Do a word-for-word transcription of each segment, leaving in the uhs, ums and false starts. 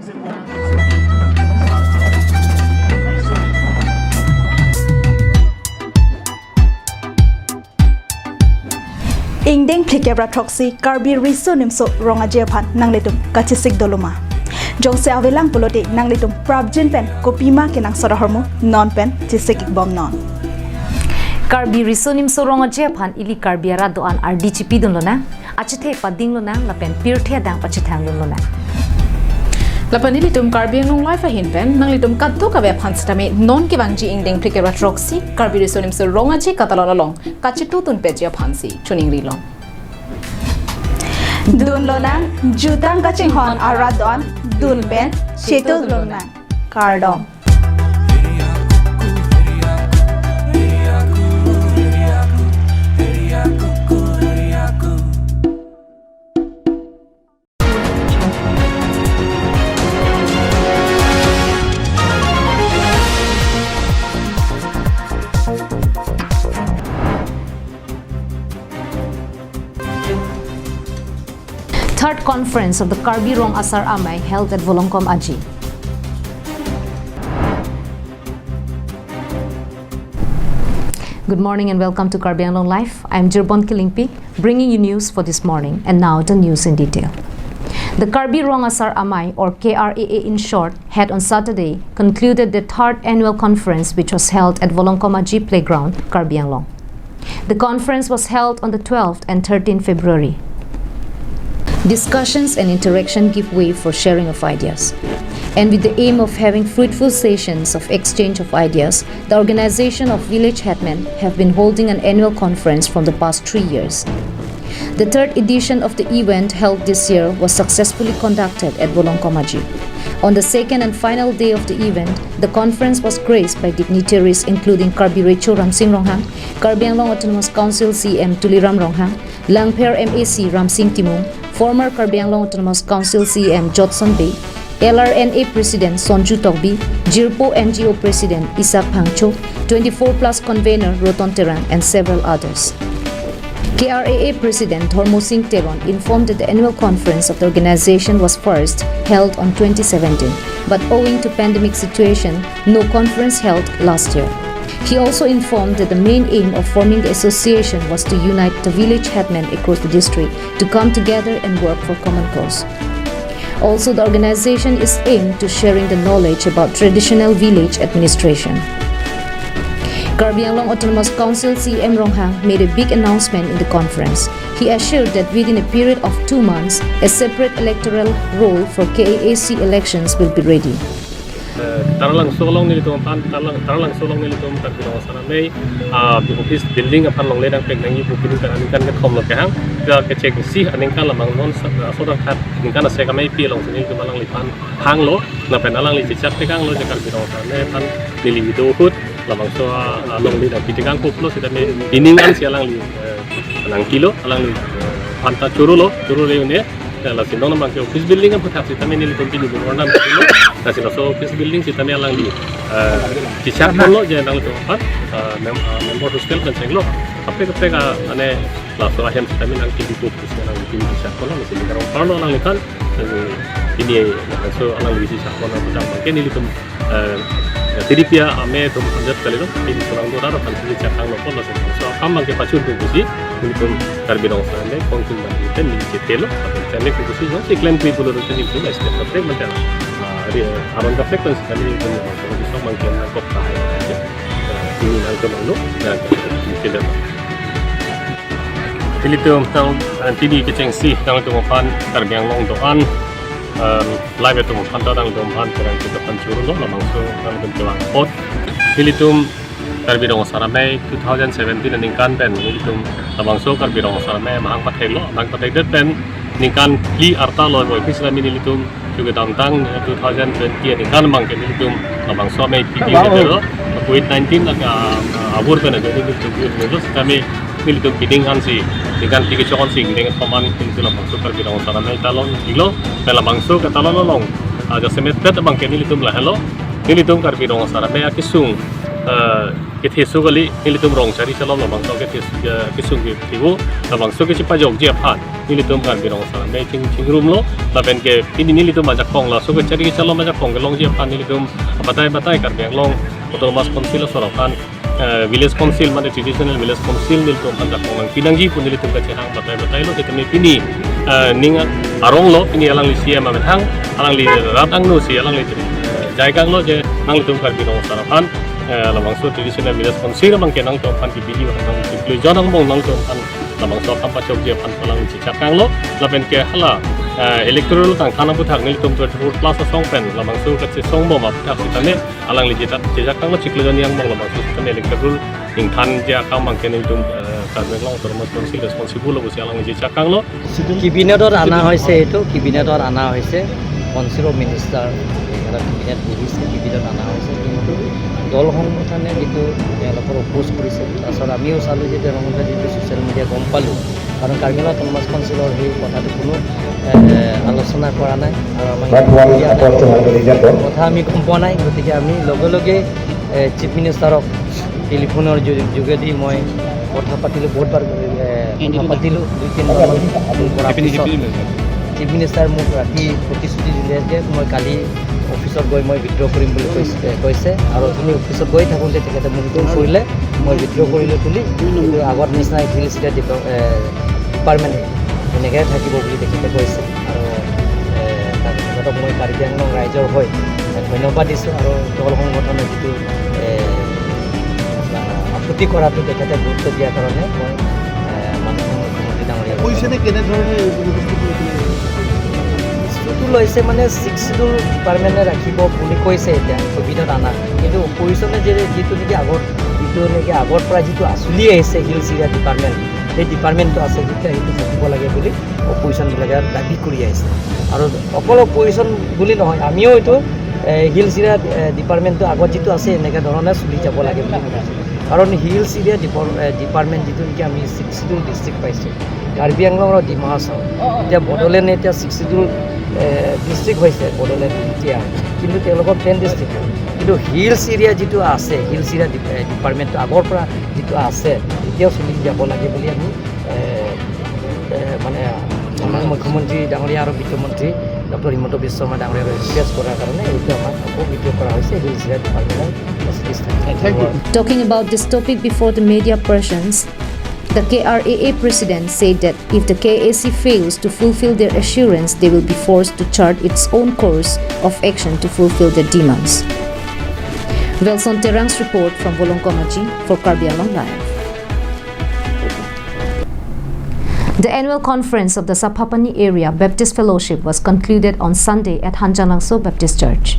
Ingdeng phlikep ra throksi Karbi Riso Nimso Rong Aje aphan nanglitum kachesik doloma? Jongsi avelang pulote nanglitum prapjin pen kopima kenangsot ahormu non pen chesik-ik bom non. Karbi Riso Nimso Rong Aje aphan ili Karbi arat do-an ardi chipidun lonang, achethe pading lonang lapen pirthe adang pachethang dun lonang. Lapen ilitum Karbi Anglong Live ahin pen nanglitum kadokave aphan sitame non kevangji ingdeng phlikep ra throksi Karbi Riso Nimso Rong Aje katalon along kachetudun peji aphansi choningri long. Dun lonang, jutang kachinghon arat do-an, dun pen chetudun lonang. Kardom. Third conference of the Karbi Rong Asar Amei held at Volongkom Aji. Good morning and welcome to Karbi Anglong Live. I'm Jirbon Killingpi, bringing you news for this morning. And now the news in detail. The Karbi Rong Asar Amei, or K R A A in short, had on Saturday concluded the third annual conference, which was held at Volongkom Aji Playground, Karbi Anglong. The conference was held on the twelfth and thirteenth February. Discussions and interaction give way for sharing of ideas. And with the aim of having fruitful sessions of exchange of ideas, the organization of village headmen have been holding an annual conference from the past three years. The third edition of the event held this year was successfully conducted at Volongkom Aji. On the second and final day of the event, the conference was graced by dignitaries including Karbi Recho Ramsing Ronghang, Karbi Anglong Autonomous Council C E M Tuliram Ronghang, Langpher M A C Ramsing Timung, former Karbi Anglong Autonomous Council C E M Jotson Bey, L R N A President Sonju Tokbi, Jirpo N G O President Isaac Phangcho, twenty-four plus convener Roton Terang, and several others. K R A A President Dhormo Sing Teron informed that the annual conference of the organization was first held on twenty seventeen, but owing to pandemic situation, no conference held last year. He also informed that the main aim of forming the association was to unite the village headmen across the district to come together and work for common cause. Also, the organization is aimed to sharing the knowledge about traditional village administration. Karbi Anglong Autonomous Council C E M Ronghang made a big announcement in the conference. He assured that within a period of two months, a separate electoral roll for K A A C elections will be ready. Eh, Taralangso along nelitum aphan, Tarlang, Taralangso along nelitum Karbi Rong Asar Amei, ah, office building aphan longle nangpek nangji pu pini kan aningkan kethom lo kehang, ke kechengsi aningkan labang non sa-, ah, sodang khat aningkan asek amei pi alongsi nelitum alangliphan hanglo, lapen alangli chechak tekanglo je Karbi Rong Asar Amei aphan neli do ahut labangso, ah, along neli nangpi tekang koplo sitame pining ansi alangli, eh, nangkilo, alangli, eh, aphan ta chorolo, chorole un-e, ya, lasi non abangke office building aphuthak sitame nelitum pini bumor nam kilo, lasi laso office building sitame alangli, eh, chechak ponlo je nanglitum aphan, eh, mem-, eh, member hostel pen chenglo, kaprek kaprek, ah, ane laso ahem sitame nangkili ko office nangkili chechak ponlo, lasi neli karong parlo alangliphan, eh, pini, eh, laso alangli chechak pon aphuthak abangke nelitum eh, T D P amei atum anjat kalilo, pini pulang dora ro kan sini chakang lo pon lo sini. So, akam abangke pachun pu pusi, nelitum Karbi Rong Asar Amei, kongsin abangke neli chetelo, apot channel pu pusi, jongsi klem kri pulo ro nelitum, eh, step kaprek mantha, ah, ri, aron kaprek kan sitame nelitum, so, abangke nangkok tahai, eh, pini nangtum angno, nangtum chetelo. Nelitum nang, eh, pini kechengsi, nangtum aphan Karbi Anglong do-an, em, live atum aphan ta nangtum aphan terang kita aphan chorolo, labangso nangtum kevang apot. Nelitum Karbi Rong Asar Amei two thousand seventeen aningkan pen, nelitum labangso Karbi Rong Asar Amei amahang patheklo, amahang pathekdet pen, ningkan phli arta lo, boi phli sitame nelitum, chuke damtang, eh, two thousand twenty aningkan abangke nelitum labangso amei pidi, wow, lo, covid nineteen lake, ah, ah, abur pen ajo nelitum pidi lo, sitame nelitum pining ansi, ningkan phli kechok ansi, ningkan phaman nelitum labangso Karbi Rong Asar Amei talon ilo, pen labangso ketalon along, ah, jasemet pet abangke nelitum lahelo, nelitum Karbi Rong Asar Amei akesung, eh, kethe so kali, nelitum rong chari chalom labangso kethe, eh, kesung kethe pu, labangso kechepajokji aphan nelitum Karbi Rong Asar Amei ching, chingrumlo, lapen ke pini nelitum ajakong laso kechari chalom ajakong kelongji aphan nelitum batai batai Karbi Anglong Autonomous Council asor aphan, eh, Village Council mane Traditional Village Council nelitum aphan jakong nangpi nangji pu nelitum kachehang batai batailo. Sitame pini, eh, ning aronglo, pini alangli C M amethang, alangli rat angno si alangli, eh, jai kanglo je nanglitum Karbi Rong Asar aphan, eh, labangso Traditional Village Council abang ke nangtum aphan ke video nang chiklo jon angbong nangtum aphan labangso akam pachokji aphan alangli chechak kanglo. Lapen ke hala, eh, electoral tangthan aputhak nelitum twenty-four plus asong pen labangso kachesong bom aputhak sitame alangli chechak, chechak kanglo chiklo jon angbong labangso sitame electoral ingthanji akam abang ke nelitum, eh, Karbi Anglong Autonomous Council responsible lo pusi alangli chechak kanglo. কেবিনেটত অনা হৈছে, এইটো কেবিনেটত অনা হৈছে, কাউন্সিলৰ মিনিষ্টাৰ, এটা কেবিনেট বহিছে, কেবিনেটত অনা হৈছে, কিন্তু দল সংগঠনে যিটো তেওঁলোকৰ অপ'জ কৰিছে, তাৰপিছত আমিও চালোঁ যে তেওঁলোকে যিটো ছ'চিয়েল মিডিয়া গম পালোঁ, কাৰণ কাৰ্বি আংলং অট'নমাছ কাউন্সিলৰ সেই কথাটো কোনো, এ, আলোচনা কৰা নাই আৰু আমাক কথা আমি গম পোৱা নাই, গতিকে আমি লগে লগে, এ, চিফ মিনিষ্টাৰক টেলিফোনৰ যো-, যোগেদি মই কথা পাতিলোঁ, বহুতবাৰ, এ, কথা পাতিলোঁ, দুই তিনিবাৰমান ফোন কৰাৰ পিছত চিফ মিনিষ্টাৰ মোক ৰাতি প্ৰতিশ্ৰুতি দিলে যে মই কালি অফিচত গৈ মই উইথড্ৰ কৰিম বুলি কৈছে, কৈছে। আৰু অথনি অফিচত গৈ থাকোঁতে তেখেতে মোক ফোন কৰিলে, মই উইথড্ৰ কৰিলোঁ তুলি, কিন্তু আগত নিচিনা হিলছ এৰিয়া ডিপা-, এ, ডিপাৰ্টমেণ্ট এনেকৈ থাকিব বুলি তেখেতে কৈছে। আৰু, এ, তেখেতক মই কাৰ্বি আংলং ৰাইজৰ হৈ, এ, ধন্যবাদ দিছোঁ আৰু দল সংগঠনে যিটো, এ, আপত্তি কৰাটো তেখেতে গুৰুত্ব দিয়াৰ কাৰণে মই, এ, মাননীয় মুখ্যমন্ত্ৰী ডাঙৰীয়া কৈছেনে কেনেধৰণে এই বন্দোবস্তটো কৰিলে? ইছ্যুটো লৈছে মানে ছিক্স শ্বিডিউল ডিপাৰ্টমেণ্টে ৰাখিব বুলি কৈছে এতিয়া কেবিনেটত অনা, কিন্তু অপজিশ্যনে যে যিটো নেকি আগৰ, যিটো নেকি আগৰ পৰা যিটো চলি আহিছে হিলছ এৰিয়া ডিপাৰ্টমেণ্ট, সেই ডিপাৰ্টমেণ্টটো আছে যেতিয়া সেইটো থাকিব লাগে বুলি অপজিশ্যনবিলাকে দাবী কৰি আহিছে। আৰু অকল অপজিশ্যন বুলি নহয়, আমিও এইটো, এ, হিলছ এৰিয়া, এ, ডিপাৰ্টমেণ্টটো আগত যিটো আছে এনেকে ধৰণে চলি যাব লাগে বুলি ভাবিছোঁ। কাৰণ হিলছ এৰিয়া ডিপাৰ-, এ, ডিপাৰ্টমেণ্ট যিটো নেকি আমি ছিক্স শ্বিডিউল ডিষ্ট্ৰিক্ট পাইছোঁ, কাৰ্বি আংলং আৰু ডিমা হাছাও, এতিয়া বড়োলেণ্ড এতিয়া ছিক্স শ্বিডিউল, এ, ডিষ্ট্ৰিক্ট হৈছে বড়োলেণ্ড এতিয়া, কিন্তু তেওঁলোকৰ টেন ডিষ্ট্ৰিক্ট। কিন্তু হিলছ এৰিয়া যিটো আছে, হিলছ এৰিয়া ডিপ-, এ, ডিপাৰ্টমেণ্টটো আগৰ পৰা যিটো আছে, এতিয়াও চলি যাব লাগে বুলি আমি, এ, এ, মানে আমাৰ মুখ্যমন্ত্ৰী ডাঙৰীয়া আৰু বিত্তমন্ত্ৰী ডক্টৰ হিমন্ত বিশ্ব শৰ্মা ডাঙৰীয়াক ৰিকুৱেষ্ট কৰাৰ কাৰণে এইটো আমাক আকৌ উইথড্ৰ কৰা হৈছে হিলছ এৰিয়া ডিপাৰ্টমেণ্টৰ facilities. Talking about this topic before the media persons, the K R A A president said that if the K A A C fails to fulfill their assurance, they will be forced to chart its own course of action to fulfill their demands. Wilson Terang's report from Volongkom Aji for Karbi Anglong Live. The annual conference of the Saphapani Area Baptist Fellowship was concluded on Sunday at Hanjanglangso Baptist Church.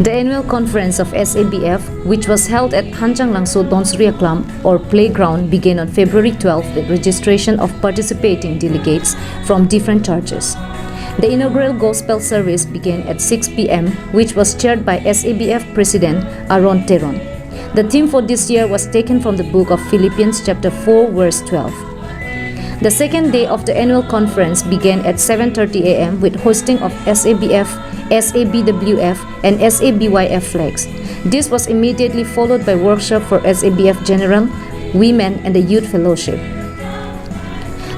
The annual conference of S A B F, which was held at Hanjanglangso Donsri Aklam or playground, began on February twelfth with registration of participating delegates from different churches. The inaugural gospel service began at six P M, which was chaired by S A B F President Aaron Teron. The theme for this year was taken from the book of Philippians chapter four, verse twelve. The second day of the annual conference began at seven thirty A M with hoisting of S A B F, S A B W F, and S A B Y F flags. This was immediately followed by workshop for S A B F General, Women, and the Youth Fellowship.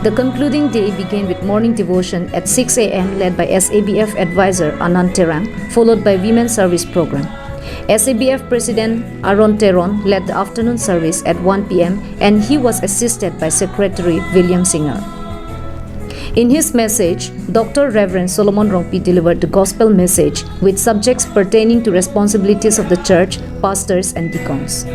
The concluding day began with morning devotion at six A M led by S A B F advisor Anand Terang, followed by Women Service Program. S A B F President Aaron Teron led the afternoon service at one P M and he was assisted by Secretary William Singer. In his message, Doctor Reverend Solomon Rongpi delivered the gospel message with subjects pertaining to responsibilities of the church, pastors, and deacons.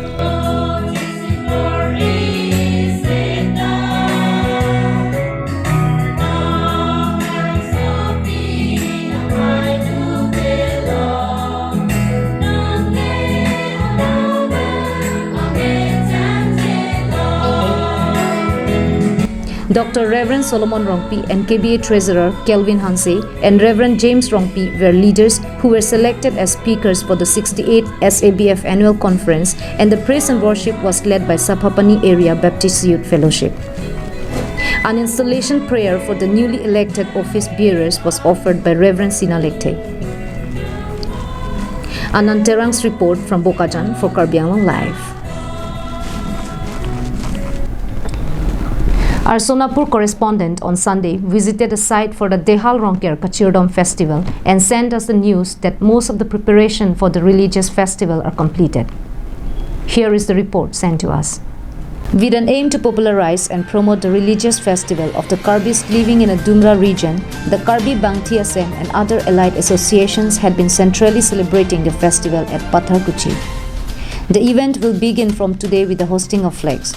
Doctor Reverend Solomon Rongpi and K B A Treasurer Kelvin Hanse and Reverend James Rongpi were leaders who were selected as speakers for the sixty-eighth S A B F Annual Conference, and the praise and worship was led by Saphapani Area Baptist Youth Fellowship. An installation prayer for the newly elected office bearers was offered by Reverend Sina Lekthe. Anand Terang's report from Bokajan for Karbi Anglong Live. Our Sonapur correspondent on Sunday visited the site for the Dehal Rongker Kachirdom Festival and sent us the news that most of the preparation for the religious festival are completed. Here is the report sent to us. With an aim to popularize and promote the religious festival of the Karbis living in the Dumra region, the Karbi Bangthi Assam and other allied associations had been centrally celebrating the festival at Patharkuchi. The event will begin from today with the hosting of flags.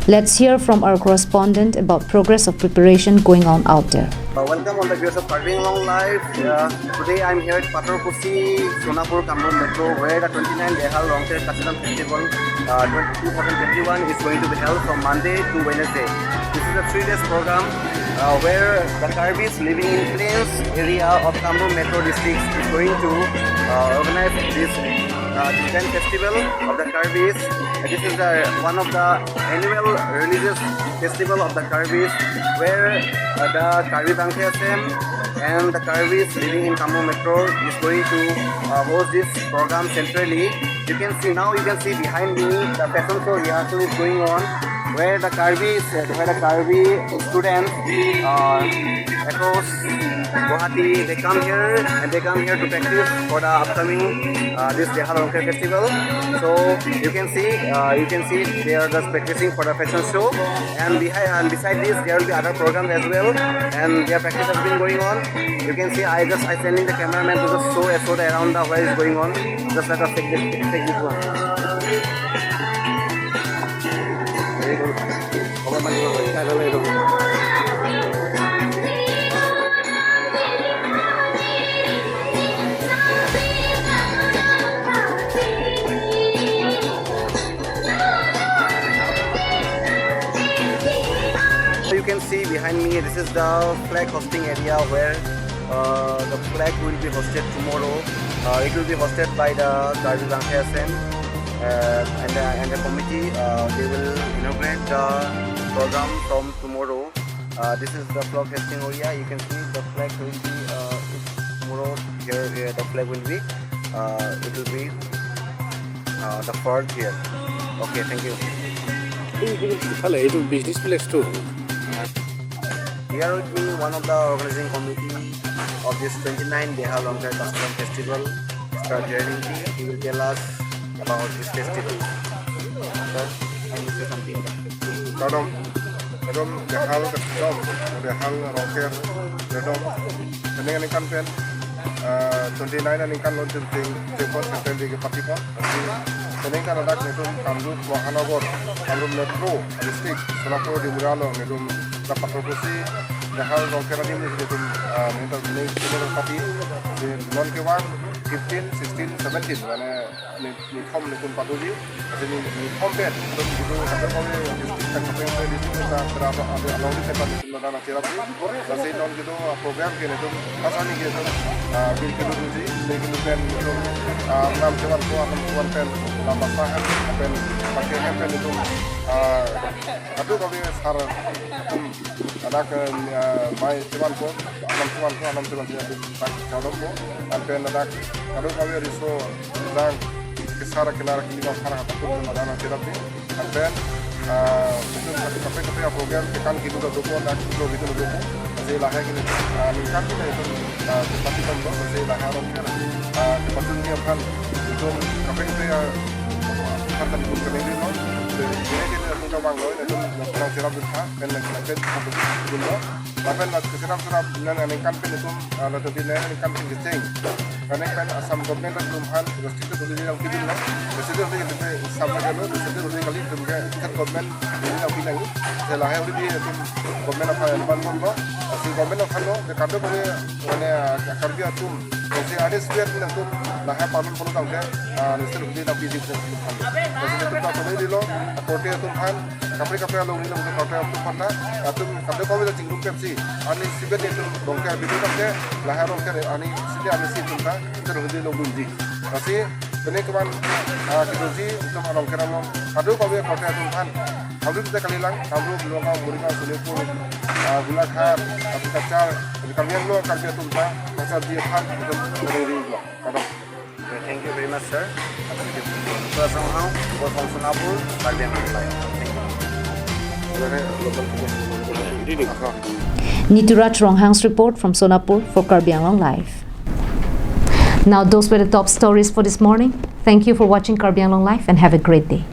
Let's hear from our correspondent about progress of preparation going on out there. Uh, welcome on the viewers of Karbi Anglong Live. Uh, today I'm here at Patharkuchi, Sonapur, Kamrup Metro, where the twenty-nine Dehal Rongker Kachirdom Festival, uh, twenty, two thousand twenty-one is going to be held from Monday to Wednesday. This is a three days program, uh, where the Karbis living in plains area of Kamrup Metro district is going to, uh, organize this, uh, event festival of the Karbis. This is the, one of the annual religious festival of the Karbis, where, uh, the Karbi Bangthi Assam and the Karbis living in Kamrup Metro is going to, uh, host this program centrally. You can see now, you can see behind me, the fashion show rehearsal is going on, where the Karbis, uh, where the Karbi students, uh, across Guwahati, they come here and they come here to practice for the upcoming, uh, this Dehal Rongker festival. So you can see, uh, you can see they are just practicing for the fashion show, and behind and beside this there will be other programs as well, and their practice has been going on. You can see I just I sending the cameraman to just show show the around the what is going on. Just let us take this take this one. Very good. You can see behind me, this is the flag hosting area where, uh, the flag will be hosted tomorrow. Uh, it will be hosted by the Karbi Bangthi Assam, uh, and, the, and the committee. Uh, they will inaugurate the program from tomorrow. Uh, this is the flag hosting area. You can see the flag will be, uh, tomorrow here, here the flag will be, uh, it will be, uh, the flag here. Okay, thank you. Hello, it will business place too. Here with me, one of the organizing committee of this twenty-nine Dehal Rongker Kachirdom Festival, Mister Jerry. He will tell us about this festival. Sir, can you say something? Kardom, kardom Dehal Kachirdom, Dehal Rongker Kachirdom. Penang aningkan pen, uh, twenty-nine aningkan lo ting ting ting pon, ting ting ke pati pon. Penang kan adak netum Kamrup Mahanagar, Kamrup Metro District, Sonapur Dimura lo netum Patharkuchi Dehal Rongker adim netum, uh, netum netum pati. Di non kevang fifteen, sixteen, seventeen, mane ni, nithom netum padoji, lasi ni, nithom pen, netum itu kata kami district kan kami district kita terasa ada along di tempat netum ada nanti rapi, lasi non itu, ah, program ke netum, pas ani ke netum, ah, bil kilo duji, bil kilo pen netum, ah, enam cuan ko, enam cuan pen, enam pasahan, pen, pakai pen netum, ah, aduh kami sar, hmm, ada ke, ah, mai cuan ko, enam cuan ko, enam cuan ko, tak jawab ko, dan pen ada, aduh kami riso, dan, kesara kenara kini bang para hata pun ada nanti rapi. Anpen, ah, itu kape kape program ke kan kilo do dopo, na kilo gitu do dopo. Lasi lahai kini, ah, ningkan kini itu, ah, tepati kan do, lasi lahai orang kan, ah, tepati ni akan itu kape kape, ah, kan kan pun kami di no. Jadi ini kita pun kawang lo, itu orang cerap kita, kan kan kan pun do. Lapen la keserap serap nang aningkan pen itum, ah, la tadi nang aningkan pen kecheng. Karena kan Assam government atum aphan restrict dulu yang pidin na. Restrict dulu yang pidin Assam aja lo, restrict dulu kali itum ke state government ini yang pinang. Selain udah di itum government aphan yang ban lo, si government aphan lo, ke kado kami, mane, ah, Karbi atum, si ada state yang itum, lahai palun palun tang ke, ah, restrict dulu yang pidin. Restrict dulu yang pidin lo, korte atum aphan, kaprek kaprek along neli lapuson kaprek atum aphan na, atum kaprek kami la chingrum pepsi. Ani sibet itum Rongker bidu kaprek, lahai Rongker ani sibet ani si itum ta, itum Rongker lo bunji. Lasi, sini keman, ah, kiduji, itum Rongker along. Kadu kami kaprek atum aphan. Kamrup ta kalilang, Kamrup, Nagaon, Morigaon, Sonapur, ah, Golaghat, Karbi Cachar, Karbi Anglong, Karbi atum ta, Cachar di aphan, itum kalilang. Kadam. Okay, thank you very much, sir. Appreciate it. Niturat Ronghang, report from Sonapur, Karbi Anglong Live. Thank you. Nituraj Ronghang's report from Sonapur for Karbi Anglong Live. Now, those were the top stories for this morning. Thank you for watching Karbi Anglong Live and have a great day.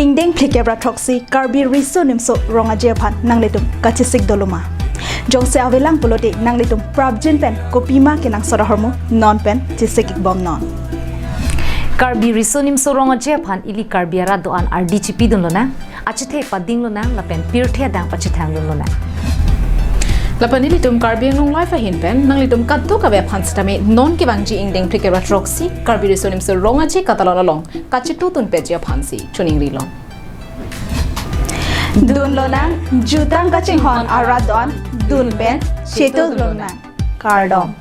Ingdeng phlikep ra throksi Karbi Riso Nimso Rong Aje aphan nanglitum kachesik doloma. Jongsi avelang pulote nanglitum prapjin pen kopima kenangsot ahormu non pen chesik-ik bomnon. Karbi Riso Nimso Rong Aje aphan ili Karbi arat do-an ardi chipidun lonang, achethe pading lonang lapen pirthe adang pachethang dun lonang. Lapen ilitum Karbi Anglong Live ahin pen nanglitum kadokave aphan sitame non kevangji ingdeng phlikep ra throksi Karbi Riso Nimso Rong Aje katalon along kachetudun peji aphansi choningri long. Dun lonang, jutang kachinghon arat do-an, dun pen chetu lonang. Kardom.